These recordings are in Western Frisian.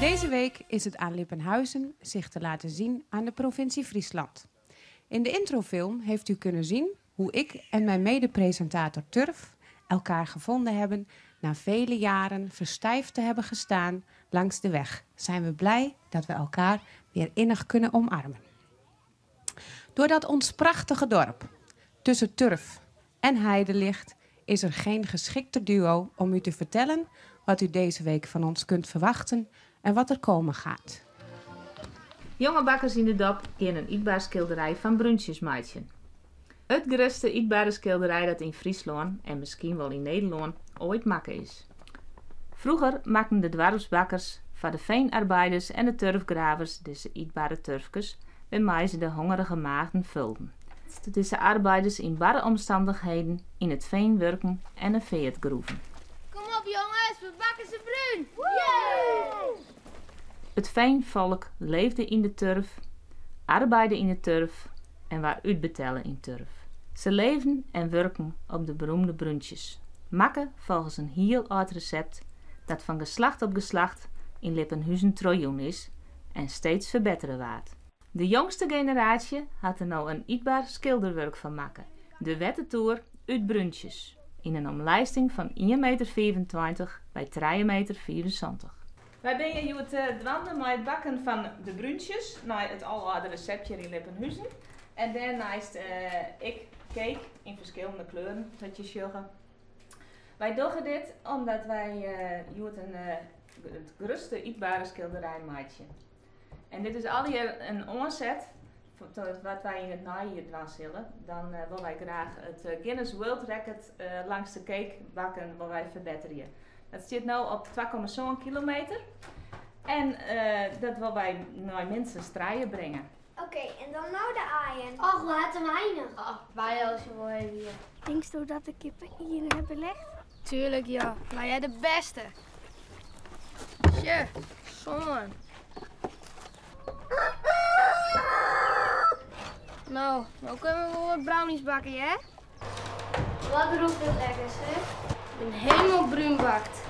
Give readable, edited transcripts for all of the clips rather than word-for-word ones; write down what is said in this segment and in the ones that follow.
Deze week is het aan Lippenhuizen zich te laten zien aan de provincie Friesland. In de introfilm heeft u kunnen zien hoe ik en mijn medepresentator Turf elkaar gevonden hebben na vele jaren verstijfd te hebben gestaan langs de weg. Zijn we blij dat we elkaar weer innig kunnen omarmen. Doordat ons prachtige dorp tussen turf en heide ligt, is er geen geschikter duo om u te vertellen wat u deze week van ons kunt verwachten en wat er komen gaat. Jonge bakkers yn de dop gean in ytber skilderij fan brúntsjes meitsjen. It grutste ytbere skilderij dat yn Fryslân en miskien wol yn Nederlân oait makke is. Froeger makken de doarpsbakkers foar de feanarbeiders en de turfgravers dizze ytbere turfkes wêrmei se de hongerige magen fulden. Dizze arbeiders yn barre omstannichheden yn it fean wurken en in feart groeven. Kom op jonges, we bakke se brún! It feanfolk leefde yn de turf, arbeide yn de turf en waard útbetelle yn turf. Se leefden en wurken op de beroemde brúntsjes, makke folgens in hiel âld resept dat fan geslacht op geslacht yn Lippenhuzen trochjûn is en steeds ferbettere waard. De jongste generaasje hat der no in ytber skilderwurk fan makke, de Wettertoer út brúntsjes, yn in omlijsting fan ien meter 25 by trije meter 75. Wy binne hjoed dwaande mei it bakken fan de brúntsjes nei it alâlde resept hjir yn Lippenhuzen. En dêrneist ek cake yn ferskillende kleuren, sa't je sjogge. Wy dogge dit omdat wy hjoed it grutste ytbere skilderij meitsje. En dit is allegear in oanset wat wy yn it neijier dwaan sille. Dan wolle wy graach it Guinness World Record langste cake bakken wolle wy ferbetterje. Dat stiet no op 2,7 kilometer en dat wolle wy nei minstens trije bringe. Oké, en dan no de aaien. Och, we ha te weinich. Och, wy helje wol even hier. Tinksto dat de kippen ien hawwe lecht? Tuurlijk ja, wy ha de bêste. Sjoch, sân. No, no kinne we wol wat brownies bakke, hear. Wat rûkt it lekker, seg. Ik bin hielendal brún bakt.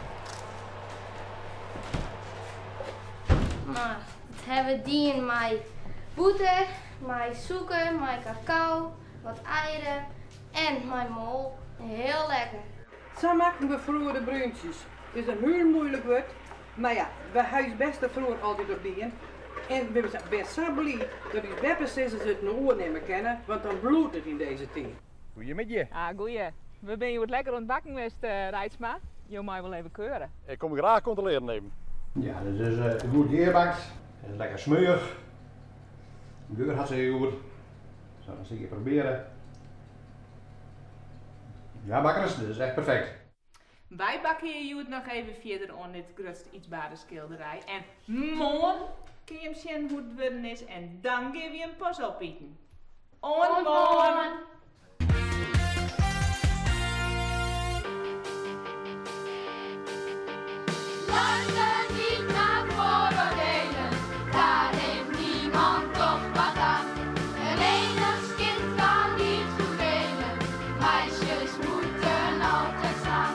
Mar dat ha we dien mei bûter, mei sûker, mei kakao, wat eieren en mei moal. Hiel lekker. Sa makken we froeger de brúntsjes. It is in hiel moeilik wurd, mar ja, we ha ús bêst der froeger altyd op dien. En we binne sa bliid dat ús beppesizzers it no oernimme kinne, want dan bliuwt it yn dizze tiid. Goeiemiddei. Ah, goeie. We binne hjoed lekker oan it bakken west, Reitsma. Jo meie wol even keure. Ik kom graach kontrolearjen even. Ja, dit is goed gearbakt. Het is lekker smeuïch. De geur hartstikke goed. Zo, dan sil ik probearjen. Ja, bakkers, dit is echt perfekt. Wy bakke hjir hjoed noch even fierder oan dit grutste ytbere skilderij. En moarn kinne jim sjen hoe't it wurden is en dan gean we him pas opiten. Oant moarn! Luister niet naar vooroordelen, daar heeft niemand toch wat aan. Een enigskind kan niet goed delen, meisjes moeten altijd staan.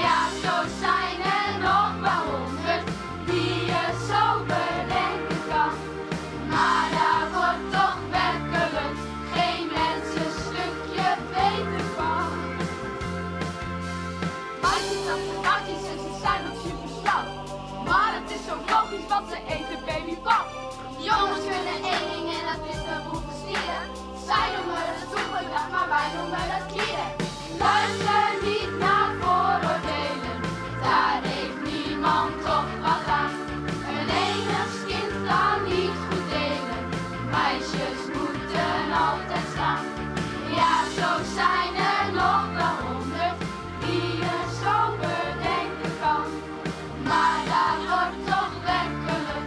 Ja, zo zijn er nog wel 100 die je zo bedenken kan. Maar daar wordt toch werkelijk geen mens een stukje beter van. Meisjes zijn katjes en ze zijn ook super slap. Maar het is ook logisch, want ze eten babypap. Jongens kunnen één ding en dat is de boel versieren. Zij noemen het toegedacht, maar wij noemen dat klieren. Luister niet naar vooroordelen, daar heeft niemand toch wat aan. Een enigskind kan niet goed delen, meisjes moeten altijd staan. Ja, zo zijn er nog wel 100 die je zo bedenken kan. Maar daar wordt toch werkelijk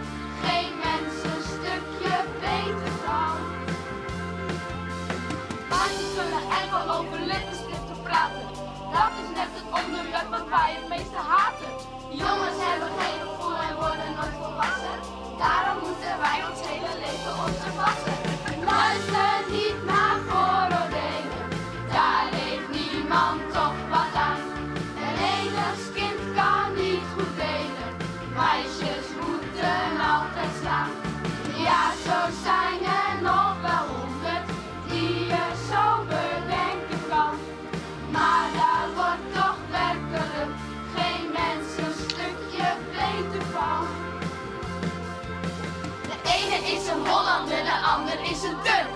een Hollander, de ander is een Turk.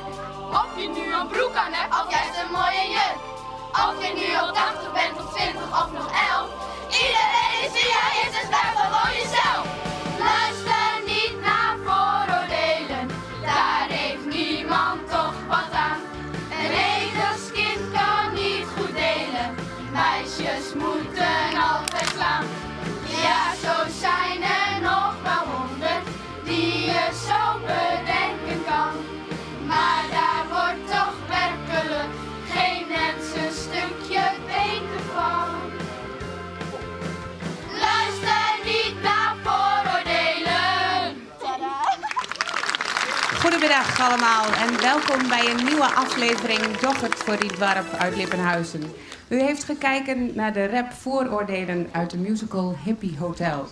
Of je nu een broek aan hebt, of juist een mooie jurk. Of je nu al 80 bent of 20 of nog 11. Iedereen is wie hij is, dus blijf gewoon jezelf. Luister niet naar vooroordelen, daar heeft niemand toch wat aan. Een edelskind kan niet goed delen, meisjes moeten altijd slaan. Ja, zo zijn er nog wel 100 die je zo bedenken kan. Maar daar wordt toch werkelijk geen mens een stukje beter van. Luister niet naar vooroordelen. Goedemiddag allemaal en welkom bij een nieuwe aflevering Doch het voor die dwarp uit Lippenhuizen. U heeft gekeken naar de rap Vooroordelen uit de musical Hippie Hotel.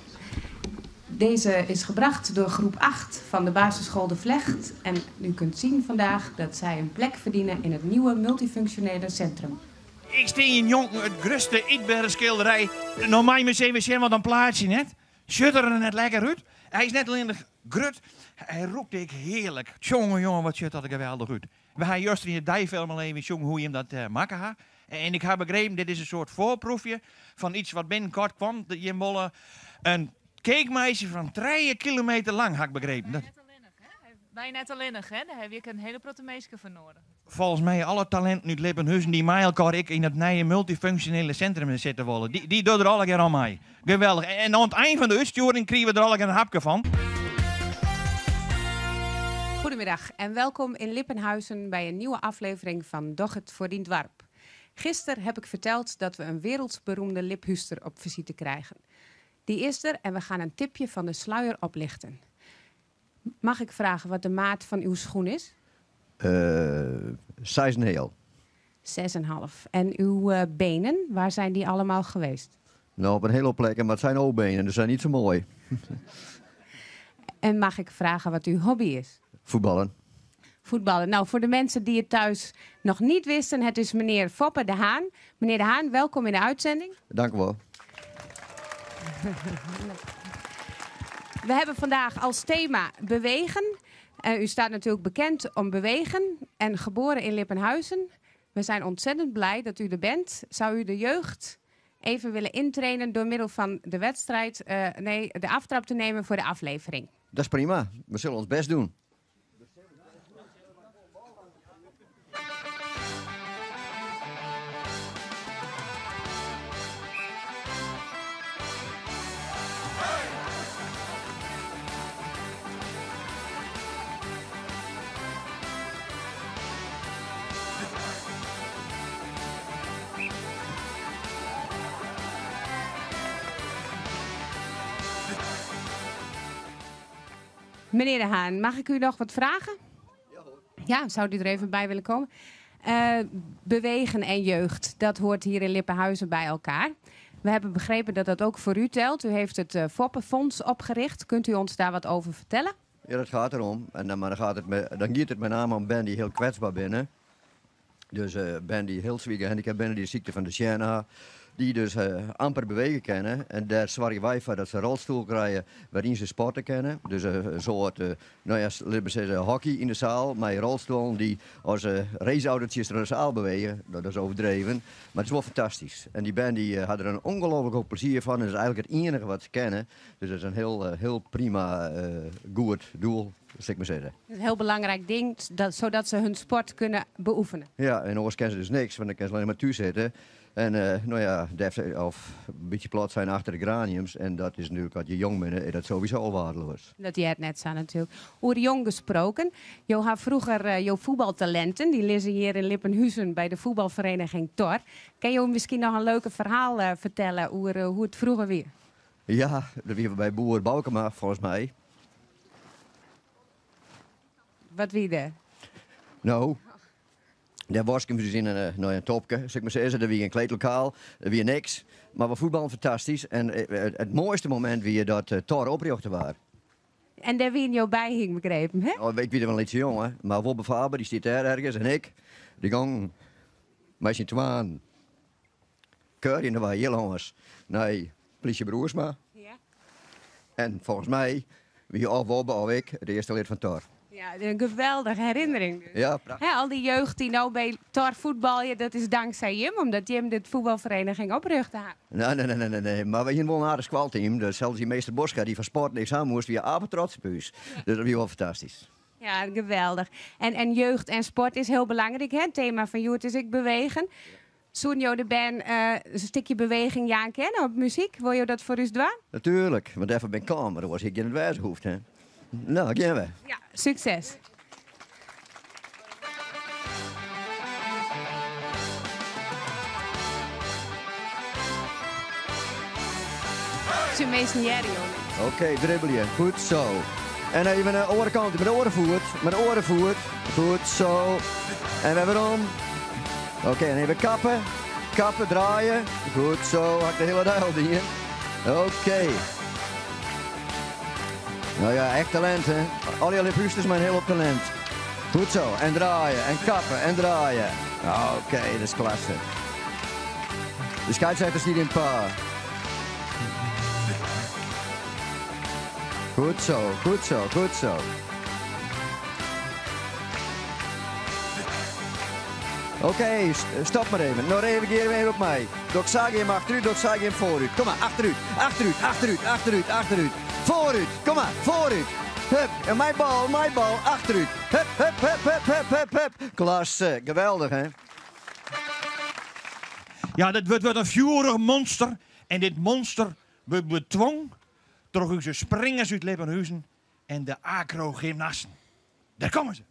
Deze is gebracht door groep 8 van de basisschool De Vlecht. En u kunt zien vandaag dat zij een plek verdienen in het nieuwe multifunctionele centrum. Ik steen in jonken het grootste Itberg schilderij. Nou mij me even zien wat een plaatje net. Schutter er net lekker uit. Hij is net alleen de grut. Hij roept ik heerlijk. Tjonge jongen, wat shit dat geweldig uit. We gaan juist in de dijfilm al even jongen hoe je hem dat maken ha. En ik heb begrepen, dit is een soort voorproefje van iets wat binnenkort kwam. Dat je molle een cakemeisje van 3 kilometer lang, had ik begrepen. Dat Wij net alleen, hè? Daar heb ik een hele protemeeske van nodig. Volgens mij alle talenten uit Lippenhuizen die mij elkaar ik in het nieuwe multifunctionele centrum zitten willen. Die doen er alle keer aan mij. Geweldig. En aan het eind van de uitsturing kregen we er alle keer een hapje van. Goedemiddag en welkom in Lippenhuizen bij een nieuwe aflevering van Doch het voor dien dwarp. Gisteren heb ik verteld dat we een wereldberoemde liphuister op visite krijgen. Die is er en we gaan een tipje van de sluier oplichten. Mag ik vragen wat de maat van uw schoen is? 6,5. 6,5. En uw benen, waar zijn die allemaal geweest? Nou, op een hele hoop plekken, maar het zijn O-benen, dus zijn niet zo mooi. En mag ik vragen wat uw hobby is? Voetballen. Voetballen. Nou, voor de mensen die het thuis nog niet wisten, het is meneer Foppe de Haan. Meneer de Haan, welkom in de uitzending. Dank u wel. We hebben vandaag als thema bewegen. U staat natuurlijk bekend om bewegen en geboren in Lippenhuizen. We zijn ontzettend blij dat u er bent. Zou u de jeugd even willen intrainen door middel van de wedstrijd, nee, de aftrap te nemen voor de aflevering? Dat is prima. We zullen ons best doen. Meneer De Haan, mag ik u nog wat vragen? Ja, hoor. Ja, zou u er even bij willen komen? Bewegen en jeugd, dat hoort hier in Lippenhuizen bij elkaar. We hebben begrepen dat dat ook voor u telt. U heeft het Foppenfonds opgericht. Kunt u ons daar wat over vertellen? Ja, dat gaat erom. En dan, maar dan, gaat het me, dan gaat het met name om ben die heel kwetsbaar binnen. Dus ben die heel zwaar gehandicapt binnen, die ziekte van de Duchenne, die dus amper bewegen kennen. En daar zorgen wij voor dat ze een rolstoel krijgen waarin ze sporten kennen. Dus een soort nou ja, laten we zeggen, hockey in de zaal, met rolstoelen die als raceautootjes door de zaal bewegen. Nou, dat is overdreven, maar het is wel fantastisch. En die band die had er een ongelooflijk hoop plezier van. En dat is eigenlijk het enige wat ze kennen. Dus dat is een heel prima, goed doel, zou ik maar zeggen. Een heel belangrijk ding, zodat ze hun sport kunnen beoefenen. Ja, en anders kennen ze dus niks, want dan kunnen ze alleen maar thuis zitten. En nou ja, def, of een beetje plat zijn achter de geraniums. En dat is natuurlijk, als je jong bent, is dat sowieso al waardeloos. Dat jij het net zei natuurlijk. Oer jong gesproken. Jo had vroeger jouw voetbaltalenten. Die liggen hier in Lippenhuizen bij de voetbalvereniging Tor. Kan je misschien nog een leuke verhaal vertellen over hoe het vroeger weer? Ja, dat waren we bij boer Boukema, volgens mij. Wat wie de? Nou, daar was ik hem dus in een topje, zeg ik maar zeggen. Daar wie een kleedlokaal, daar wie niks. Maar we voetballen fantastisch. En het mooiste moment wie dat Tor oprichten waren. En daar wie in jouw bijhing begrepen, hè? Nou, ik weet wel iets jong, hè. Maar Wobbe Faber, die zit daar ergens. En ik, die gang met zijn twaan. Keur in de wij, heel jongens. Nee, politie Broersma. Ja. En volgens mij, wie of Wobbe of ik, het eerste lid van Tor. Ja, in geweldige herinnering dus. Ja, prachtich. Hè, al dy jeugd dy't no by Thor fuotbalje, dat is tanksij jim, omdat jim dit fuotbalfereniging oprjochte ha. Nee, nee, nee, nee, nee. Mar we hiene wol in aardich skoalteam. Dus sels dy meester Boska, dy't fan sport niks ha moast, wie apetrots op ús. Dus dat wie wol fantastysk. Ja, geweldich. En jeugd en sport is hiel belangryk, hè? It tema fan hjoed is ek bewegen. Soene jo de bern in stikje beweging jaan kinne op muzyk? Wolle jo dat foar ús dwaan? Natuerlik, want dêrfoar bin ik kaam, mar oars hie ik gjin it wêze hoefd, hè? No, gean we. Ja, sukses. Tsjin minsken hearre jo net. Oké, dribbelje. Goed zo. En even de oare kant, mei de oare foet. Mei de oare foet. Goed zo. En wer werom. Oké, en even kappe. Kappe, draaie. Goed zo. Ha ik de hiele dei al dien. Oké. Nou ja, echt talint, hè. Al dy Liphústers mei in hiel hoop talint. Goed zo. En draaie, en kappe, en draaie. Oké, dat is klasse. De skeidsrechter stiet yn it paad. Goed zo, goed zo, goed zo. Oké, stop mar even. No reagearje we even op my. Doch sa gean achterút, doch sa gean foarút. Kom mar, achterút, achterút, achterút, achterút, achterút. Foarút, kom mar, foarút. Hup, en mei bal, mei bal, achterút. Hup, hup, hup, hup, hup, hup, hup. Klasse, geweldich hè. Ja, dat wurdt wurdt in fjoerich monster. En dit monster wurdt betwong troch ús springers út Lippenhuzen en de akrogymnasten. Dêr komme se!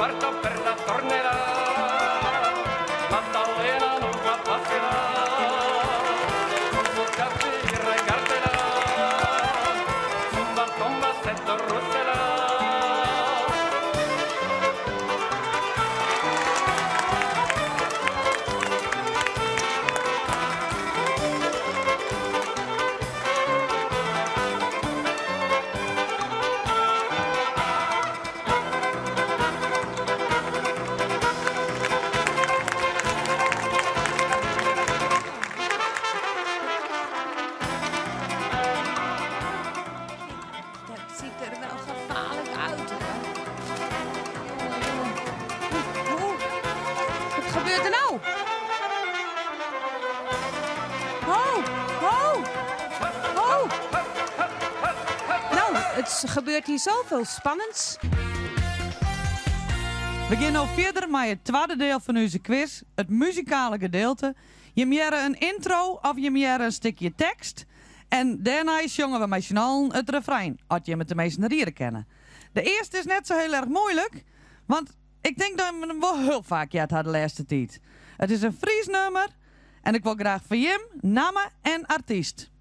parto per la tornerà. Maddalena non la passerà, non so capire cartella, sul balcon bassetto russerà. Dat ziet er wel gevaarlijk uit, hoor. Jongen, jongen. Oeh, oeh. Wat gebeurt er nou? Ho, ho, ho. Nou, het gebeurt hier zoveel spannends. We gaan nou verder met het tweede deel van onze quiz, het muzikale gedeelte. Je mjere een intro of je mjere een stukje tekst. En daarna zongen we met z'n allen het refrein, als je het de meeste rieren kennen. De eerste is net zo heel erg moeilijk, want ik denk dat we hem wel heel vaak gehad hadden de laatste tijd. Het is een Fries nummer en ik wil graag van Jim, namen en artiest.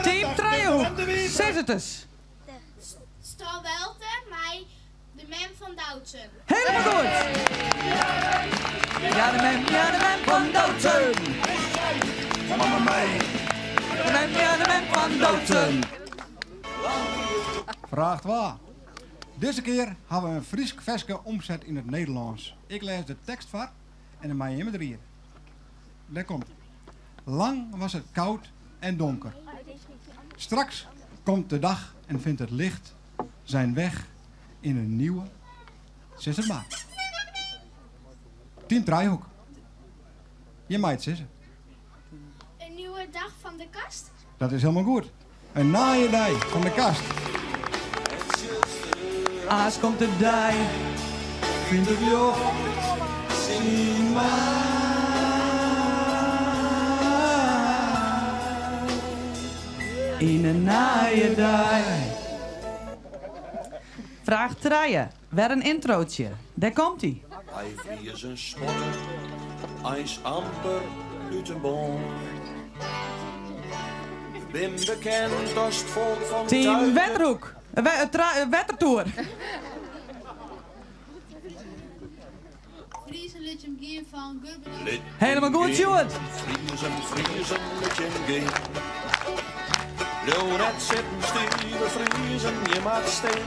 Team Trijhoek, zes het eens. Stalwelte, mij, de mem van Doutsen. Helemaal goed. Ja, de mem, ja, de mem van Doutsen. De mem, ja, de mem van Doutsen. Vraag waar. Deze keer hebben we een Fries verske omzet in het Nederlands. Ik lees de tekst voor en dan maak je met hier. Daar komt. Lang was het koud en donker. Straks komt de dag en vindt het licht zijn weg in een nieuwe. Zes het maar. Team Trijhoek. Je maait sissen. Een nieuwe dag van de kast. Dat is helemaal goed. Een naaierdij van de kast. Aas komt de dij, Vindt het joch, zie maar. In een naaierdij. Vraag 3. Weer een introotje. Daar komt ie. Hij vries een smotter, hij is amper uit een boom. Ben bekend als het volk van Team Tuiten. Wetterhoek. Wettertoer. Friese Litjum Gier van Gurben. Lid Helemaal goed, Sjoerd. Vriezen, vriezen, let je gaan. Blijf net zitten, stieve vriezen, je maakt stil.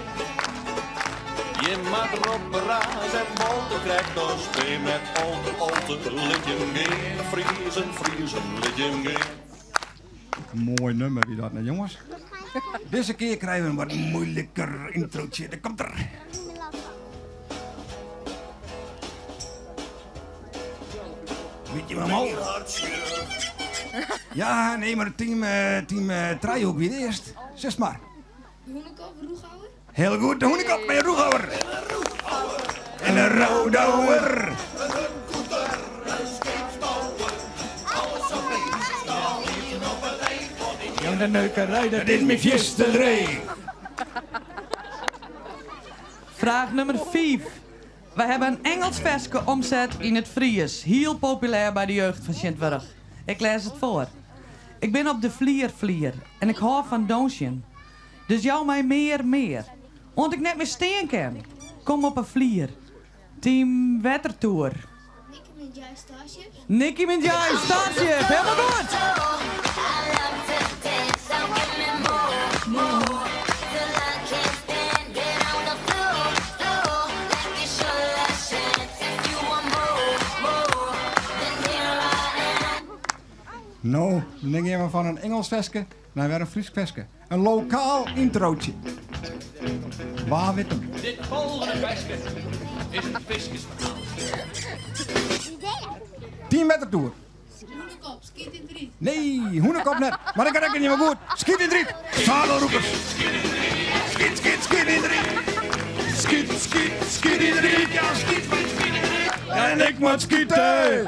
Je maakt roppen, raas en bolte krijgt als twee met alte, alte, let je gaan. Vriezen, vriezen, let je gaan. Mooi nummer wie dat nou, jongens. Deze keer krijgen we een wat moeilijker introotje. Dat komt er. Weet je wel al? Ja, nee, maar het team, team Trijhoek weer eerst. Zes maar. De Hoenekop, Roegouwer. Heel goed, de hoenekop met een roegouwer. En een roodouwer. Jong, de neukerij, Dat is mijn fiestendree. Vraag nummer 5. We hebben een Engels versje omzet in het Fries. Heel populair bij de jeugd van Sint-Wurg. Ik lees het voor. Ik ben op de vlier vlier en ik hou van donsjen. Dus jou mij meer meer. Want ik net meer steen kan. Kom op een vlier. Team Wettertoer. Nicky Minjai Starships. Nicky Minjai, Starship. Helemaal goed. Nou, dan gaan we van een Engels versje naar weer een Fries versje. Een lokaal introotje. Waar wit hem? Dit volgende versje is een vissersverhaal. 10 meter toer. Hoenekop, skiet in drie. Nee, hoenekop net. Maar ik rek het niet meer goed. Schiet in drie. Zadelroepers. Schiet, schiet, schiet in drie. Schiet, schiet, schiet in drie. Ja, schiet, schiet, schiet in drie. En ik Ik moat skite!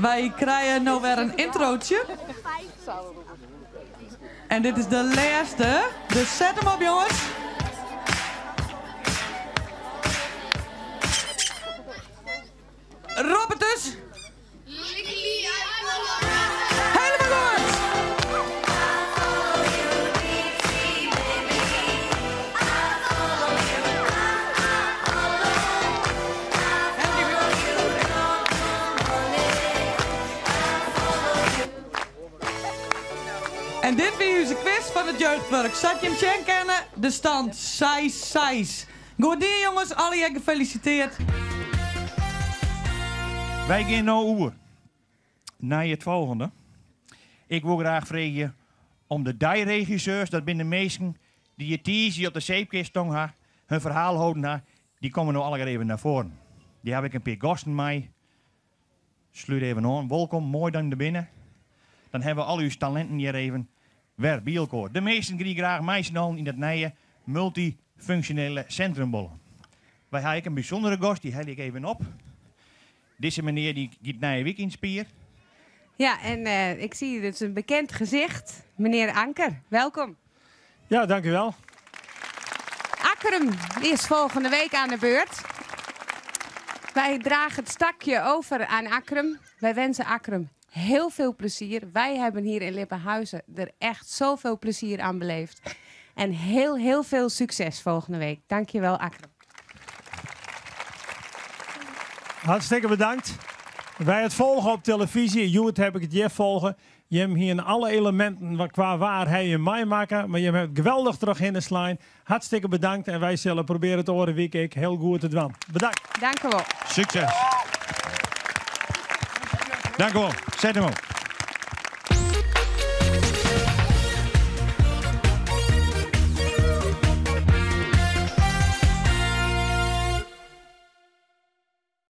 Wy krije no wer in introotje. En dit is de lêste, dus set him op jonges. Rop it dus. Helemaal goed! En dit wie ús quiz fan it jeugdwurk. Sa't jim sjen kinne, de stand 6-6. Goed dien jonges, allegear gefelisiteerd. Wy gean no oer nei it folgjende. Ik wol graach freegje om de deiregisseurs, dat binne de minsken dy't hjir tiisdei op de zeepkist stong ha, hun ferhaal holden ha, dy komme no allegear even nei foaren. Dy haw ik in pear gasten mei. Slút even oan. Wolkom, moai dat jim der binne. Dan hawwe we al ús talinten hjir even wer by elkoar. De measten gie graach mei syn allen yn dat nije multyfunksjonele sintrum wolle. Wy ha ek in bysûndere gast, dy helje ik even op. Dizze menear dy giet nije wike yn it spier. Ja, en ik zie, dit is een bekend gezicht. Meneer Anker, welkom. Ja, dank u wel. Akkrum is volgende week aan de beurt. Wij dragen het stakje over aan Akkrum. Wij wensen Akkrum heel veel plezier. Wij hebben hier in Lippenhuizen er echt zoveel plezier aan beleefd. En heel, heel veel succes volgende week. Dankjewel, Akkrum. Hartstikke bedankt. Wy it folge op televyzje. Hjoed haw ik it hjir folge. Jim hiene alle eleminten wat kwa waar ha jim meimakke, mar jim hawwe it geweldich trochhinne slein. Hartstikke bedankt en wy sille probearje it oare wike ek hiel goed te dwaan. Bedankt. Dank u wol. Sukses. Dank u wol. Set him op.